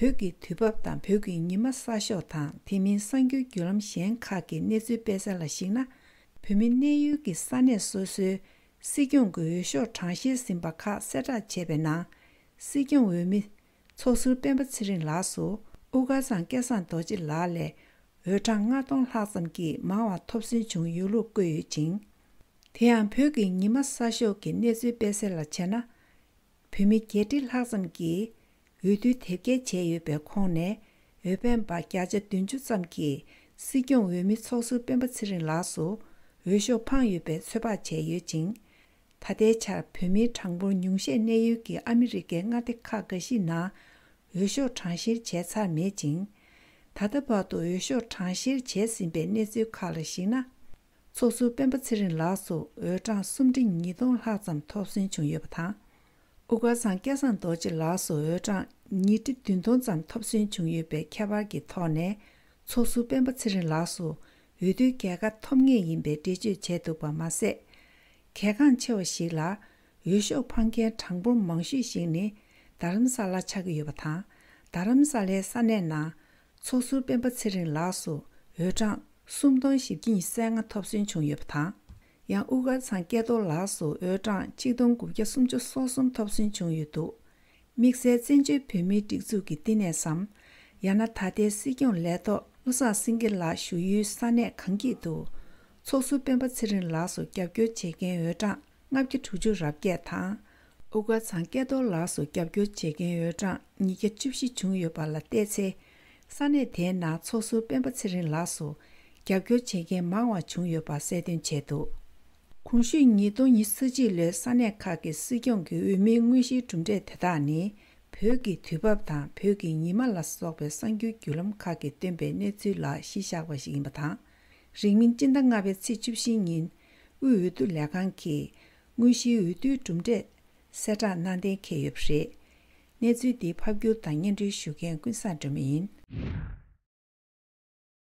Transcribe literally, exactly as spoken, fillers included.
བོད་ཀྱི་དུས་བབ་དང་བོད་ཀྱི་ཉི་མ་གསར་ཤོག་དང་དེ་མིན་གསར་འགྱུར་བརྒྱུད་ལམ་གཞན་ཁག་གི་གནས་ཚུལ་སྤེལ་གསལ་ལ་གཞིགས་ན། བོད་མི་གནས་ཡུལ་གྱི་ས་གནས་སོ་སོའི་སྲིད་སྐྱོང་གི་འོས་ཤོག་གྲངས་བཤེར་ཟིན་པ་ཁག་གསལ་བསྒྲགས་བྱས་པའི་ནང་། སྲིད་སྐྱོང་འོས་མི་ཚོགས་ཟུར་སྤེན་པ་ཚེ་རིང་ལགས་སུ་དབུ་དཀར་ཚང་སྐལ་བཟང་རྡོ་རྗེ་ལགས་ལས་འོས་གྲངས་ལྔ་སྟོང་ལྷག་ཙམ་གྱིས་མང་བ་ཐོབ་སོན་བྱུང་ཡོད་ལུགས་བཀོད་ཡོད་ཅིང་། དེ་ཡང་བོད་ཀྱི་ཉི་མ་གསར་ཤོག་གི་གནས་ཚུལ་སྤེལ་གསལ་ལ་བྱས་ན། བོད་མི་བརྒྱད་ཁྲི་ལྷག་ཙམ་གྱིས་འོས་བསྡུ་དེབ་སྐྱེལ་བྱས་ཡོད་པའི་ཁོངས་ནས་འོས་འཕེན་པ་བརྒྱ་ཆ་བདུན་ཅུ་ཙམ་གྱིས་སྲིད་སྐྱོང་འོས་མི་ཚོགས་ཟུར་སྤེན་པ་ཚེ་རིང་ལགས་སུ་འོས་ཤོག་འཕངས་ཡོད་པའི་ཚོད་དཔག་བྱས་ཡོད་ཅིང་། ད་ལྟའི་ཆར་བོད་མིའི་གྲངས་འབོར་ཉུང་ཤས་གནས་ཡུལ་གྱི་ཨ་མི་རི་ཀའི་མངའ་སྡེ་ཁག་འགའ་ཞིག་ནང་འོས་ཤོག་གྲངས་བཤེར་བྱས་ཚར་མེད་ཅིང་། ད་ལྟ་བར་དུ་འོས་ཤོག་གྲངས་བཤེར་བྱས་ཟིན་པའི་གནས་ཚུལ་ཁག་ལ་གཞིགས་ན། ཚོགས་ཟུར་སྤེན་པ་ཚེ་རིང་ལགས་སུ་འོས་གྲངས་སུམ་ཁྲི་ཉིས་སྟོང་ལྷག་ཙམ་ཐོབ་སོན་བྱུང་ཡོད་པ་དང་། དབུ་དཀར་ཚང་སྐལ་བཟང་རྡོ་རྗེ་ལགས་སུ་འོས་གྲངས་ཉིས་ཁྲི་བདུན་སྟོང་ཙམ་ཐོབ་སོན་བྱུང་ཡོད་པའི་ཁྱད་པར་གྱི་ཐོག་ནས། ཚོགས་ཟུར་སྤེན་པ་ཚེ་རིང་ལགས་སུ་འོས་བསྡུའི་རྒྱལ་ཁ་ཐོབ་ངེས་ཡིན་པའི་འགྲེལ་བརྗོད་བྱས་འདུག་པ་མ་ཟད། གལ་འགངས་ཆེ་བ་ཞིག་ལ། འོས་ཤོག་འཕངས་མཁན་གྲངས་འབོར་མང་ཤོས་ཤིག་ནི་རྡ་རམ་ས་ལ་ཆགས་ཀྱི་ཡོད་པ་དང་། རྡ་རམ་ས་ལའི་ས་གནས་ནང་ཚོགས་ཟུར་སྤེན་པ་ཚེ་རིང་ལགས་སུ་འོས་གྲངས་སུམ་སྟོང་བཞི་བརྒྱ་ཉི་ཤུ་རྩ་ལྔ་ཐོབ་སོན་བྱུང་ཡོད་པ་དང་། ཡང་དབུ་དཀར་ཚང་སྐལ་རྡོར་ལགས་སུ་འོས་གྲངས་གཅིག་སྟོང་དགུ་བརྒྱ་སུམ་ཅུ་སོ་གསུམ་ཐོབ་སོན་བྱུང་ཡོད་འདུག་དམིགས་བསལ་བཙན་བྱོལ་བོད་མིའི་སྒྲིག་འཛུགས་ཀྱི་བསྟི་གནས་སམ། ཡང་ན་ད་ལྟའི་སྲིད་སྐྱོང་ལས་ཐོག་བློ་བཟང་སེང་གེ་ལགས་བཞུགས་ཡུལ་ས་གནས་གངས་སྐྱིད་དུ། ཚོགས་ཟུར་སྤེན་པ་ཚེ་རིང་ལགས་སུ་རྒྱབ་སྐྱོར་བྱེད་མཁན་འོས་གྲངས་ལྔ་བརྒྱ་དྲུག་ཅུ་རེ་བརྒྱད་དང་། དབུ་དཀར་ཚང་སྐལ་རྡོར་ལགས་སུ་རྒྱབ་སྐྱོར་བྱེད་མཁན་འོས་གྲངས་ཉིས་བརྒྱ་བཅུ་བཞི་བྱུང་ཡོད་པ་ལ་བལྟས་ཚེ། ས་གནས་དེའི་ནང་ཚོགས་ཟུར་སྤེན་པ་ཚེ་རིང་ལགས་སུ་རྒྱབ་སྐྱོར་བྱེད་མཁན་མང་བ་བྱུང་ཡོད་པ་གསལ་སྟོན་བྱས་འདུག་གོང་ཞུས་ཉིས་སྟོང་ཉི་ཤུ་རྩ་གཅིག་ལོའི་ས་གནས་ཁག་གི་སྲིད་སྐྱོང་གི་འོས་མིའི་དངོས་གཞིའི་གྲུབ་འབྲས་དེ་དག་ནི། བོད་ཀྱི་དུས་བབ་དང་བོད་ཀྱི་ཉི་མ་ལ་སོགས་པའི་གསར་འགྱུར་བརྒྱུད་ལམ་ཁག་གིས་བཏོན་པའི་གནས་ཚུལ་ལ་གཞི་བཞག་པ་ཞིག་ཡིན་པ་དང་། རིང་མིན་སྤྱི་ཟླ་ལྔ་པའི་ཚེས་བཅུ་བཞི་ཉིན་དབུས་འོས་བསྡུ་ལས་ཁང་གིས་དངོས་གཞིའི་འོས་བསྡུའི་གྲུབ་འབྲས་གསལ་བསྒྲགས་གནང་གཏན་འཁེལ་ཡོད་པ་རེད། གནས་ཚུལ་འདི་ཕབ་སྒྱུར་དང་སྙན་སྒྲོན་ཞུ་མཁན་ཀུན་བཟང་སྒྲོལ་མ་ཡིན།